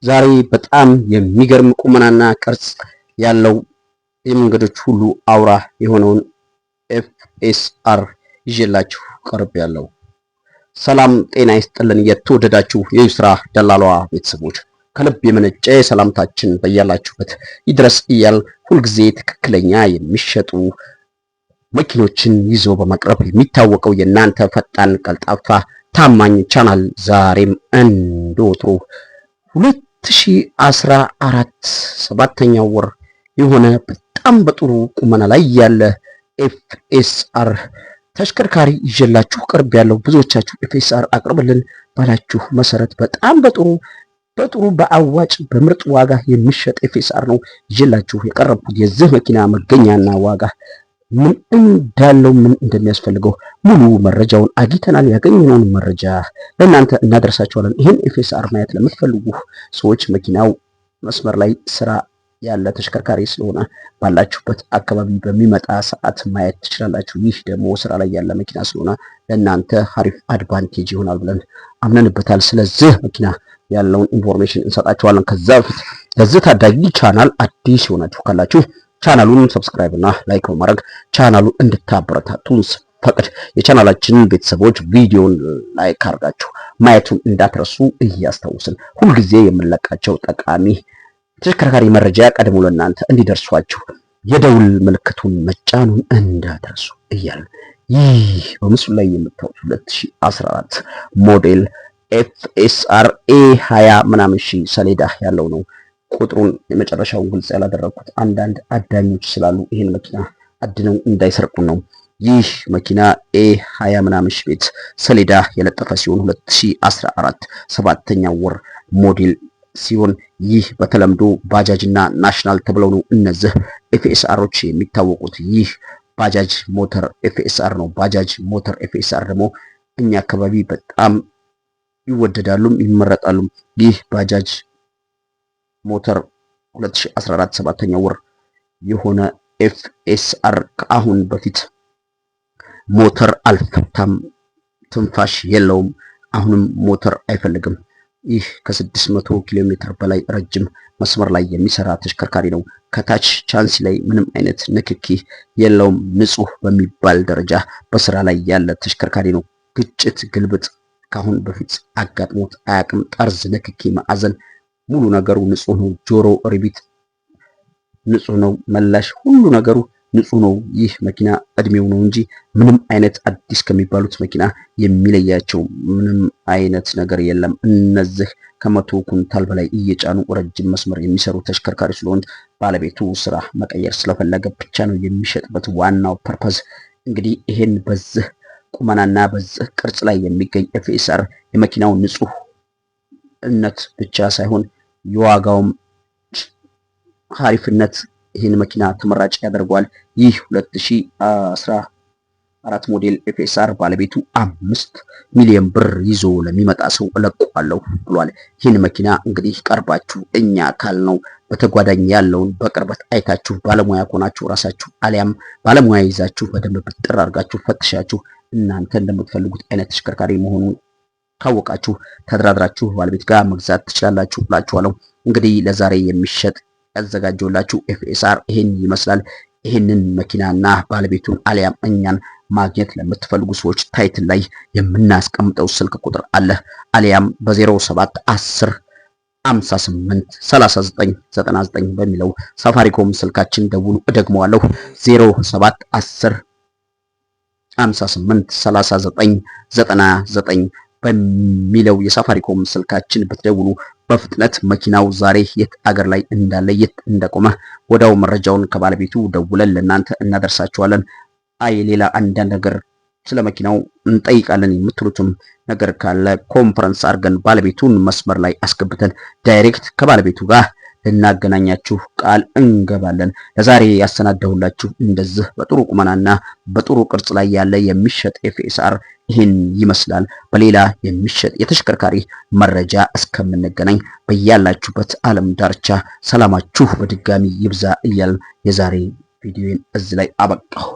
ዛሬ በጣም የሚገርም ቁመናና ቅርጽ ያለው የመንገዶች ሁሉ አውራ የሆነውን FSR ይዤላችሁ ቀርቤያለሁ። ሰላም ጤና ይስጥልን። የተወደዳችሁ የዩስራ ደላሏ ቤተሰቦች፣ ከልብ የመነጨ ሰላምታችን በያላችሁበት ይድረስ እያልን፣ ሁልጊዜ ትክክለኛ የሚሸጡ መኪኖችን ይዞ በማቅረብ የሚታወቀው የእናንተ ፈጣን፣ ቀልጣፋ፣ ታማኝ ቻናል ዛሬም እንደወትሮ 2014 ሰባተኛው ወር የሆነ በጣም በጥሩ ቁመና ላይ ያለ FSR ተሽከርካሪ ይዤላችሁ ቀርቤያለሁ። ብዙዎቻችሁ FSR አቅርብልን ባላችሁ መሰረት በጣም በጥሩ በጥሩ በአዋጭ በምርጥ ዋጋ የሚሸጥ FSR ነው ይዤላችሁ የቀረብኩት። የዚህ መኪና መገኛና ዋጋ ምን እንዳለው፣ ምን እንደሚያስፈልገው ሙሉ መረጃውን አግኝተናል። ያገኘነውን መረጃ ለእናንተ እናደርሳችኋለን። ይህን FSR ማየት ለምትፈልጉ ሰዎች መኪናው መስመር ላይ ስራ ያለ ተሽከርካሪ ስለሆነ ባላችሁበት አካባቢ በሚመጣ ሰዓት ማየት ትችላላችሁ። ይህ ደግሞ ስራ ላይ ያለ መኪና ስለሆነ ለእናንተ አሪፍ advantage ይሆናል ብለን አምነንበታል። ስለዚህ መኪና ያለውን information እንሰጣችኋለን። ከዛ በፊት ለዚህ ታዳጊ ቻናል አዲስ የሆናችሁ ካላችሁ ቻናሉን subscribe እና like በማድረግ ቻናሉን እንድታበረታቱን ስንፈቅድ፣ የቻናላችንን ቤተሰቦች ቪዲዮን like አድርጋችሁ ማየቱን እንዳትረሱ እያስታውስን፣ ሁልጊዜ የምንለቃቸው ጠቃሚ ተሽከርካሪ መረጃ ቀድሞ ለእናንተ እንዲደርሷችሁ የደውል ምልክቱን መጫኑን እንዳትረሱ እያልን፣ ይህ በምስሉ ላይ የምታዩት 2014 ሞዴል FSR A 20 ምናምን ሺ ሰሌዳ ያለው ነው። ቁጥሩን የመጨረሻውን ግልጽ ያላደረግኩት አንዳንድ አዳኞች ስላሉ ይህን መኪና አድነው እንዳይሰርቁ ነው። ይህ መኪና A 20 ምናምን ሺ ቤት ሰሌዳ የለጠፈ ሲሆን 2014 ሰባተኛ ወር ሞዴል ሲሆን ይህ በተለምዶ ባጃጅ እና ናሽናል ተብለው ነው እነዚህ FSR ኦች የሚታወቁት። ይህ ባጃጅ ሞተር FSR ነው። ባጃጅ ሞተር FSR ደግሞ እኛ አካባቢ በጣም ይወደዳሉም ይመረጣሉም። ይህ ባጃጅ ሞተር 2014 ሰባተኛ ወር የሆነ FSR ከአሁን በፊት ሞተር አልፈታም፣ ትንፋሽ የለውም። አሁንም ሞተር አይፈልግም። ይህ ከ600 ኪሎ ሜትር በላይ ረጅም መስመር ላይ የሚሰራ ተሽከርካሪ ነው። ከታች ቻንሲ ላይ ምንም አይነት ንክኪ የለውም። ንጹህ በሚባል ደረጃ በስራ ላይ ያለ ተሽከርካሪ ነው። ግጭት፣ ግልብጥ ከአሁን በፊት አጋጥሞት አያውቅም። ጠርዝ፣ ንክኪ፣ ማዕዘን ሙሉ ነገሩ ንጹህ ነው። ጆሮ ሪቢት ንጹህ ነው። መላሽ ሁሉ ነገሩ ንጹህ ነው። ይህ መኪና እድሜው ነው እንጂ ምንም አይነት አዲስ ከሚባሉት መኪና የሚለያቸው ምንም አይነት ነገር የለም። እነዚህ ከ100 ኩንታል በላይ እየጫኑ ረጅም መስመር የሚሰሩ ተሽከርካሪ ስለሆን ባለቤቱ ስራ መቀየር ስለፈለገ ብቻ ነው የሚሸጥበት ዋናው purpose። እንግዲህ ይሄን በዚህ ቁመናና በዚህ ቅርጽ ላይ የሚገኝ FSR የመኪናው ንጹህነት ብቻ ሳይሆን የዋጋውም ሀሪፍነት ይህን መኪና ተመራጭ ያደርገዋል። ይህ 2014 ሞዴል FSR ባለቤቱ 5 ሚሊዮን ብር ይዞ ለሚመጣ ሰው እለቀዋለሁ ብሏል። ይህን መኪና እንግዲህ ቀርባችሁ እኛ ካልነው በተጓዳኝ ያለውን በቅርበት አይታችሁ፣ ባለሙያ ከሆናችሁ ራሳችሁ አሊያም ባለሙያ ይዛችሁ በደንብ ብጥር አድርጋችሁ ፈትሻችሁ እናንተ እንደምትፈልጉት አይነት ተሽከርካሪ መሆኑን ካወቃችሁ ተደራድራችሁ ባለቤት ጋር መግዛት ትችላላችሁ እላችኋለሁ። እንግዲህ ለዛሬ የሚሸጥ ያዘጋጀሁላችሁ FSR ይሄን ይመስላል። ይህንን መኪናና ባለቤቱን አሊያም እኛን ማግኘት ለምትፈልጉ ሰዎች title ላይ የምናስቀምጠው ስልክ ቁጥር አለ። አሊያም በ07 10 58 39 99 በሚለው ሳፋሪኮም ስልካችን ደውሉ። እደግመዋለሁ፣ 07 10 58 39 99 በሚለው የሳፋሪኮም ስልካችን ብትደውሉ በፍጥነት መኪናው ዛሬ የት አገር ላይ እንዳለ፣ የት እንደቆመ ወዲያው መረጃውን ከባለቤቱ ደውለን ለእናንተ እናደርሳችኋለን። አይ ሌላ አንዳንድ ነገር ስለ መኪናው እንጠይቃለን የምትሉትም ነገር ካለ ኮንፈረንስ አድርገን ባለቤቱን መስመር ላይ አስገብተን direct ከባለቤቱ ጋር ልናገናኛችሁ ቃል እንገባለን። ለዛሬ ያሰናዳሁላችሁ እንደዚህ በጥሩ ቁመናና በጥሩ ቅርጽ ላይ ያለ የሚሸጥ FSR ይህን ይመስላል። በሌላ የሚሸጥ የተሽከርካሪ መረጃ እስከምንገናኝ በያላችሁበት ዓለም ዳርቻ ሰላማችሁ በድጋሚ ይብዛ እያልን የዛሬ ቪዲዮን እዚህ ላይ አበቃሁ።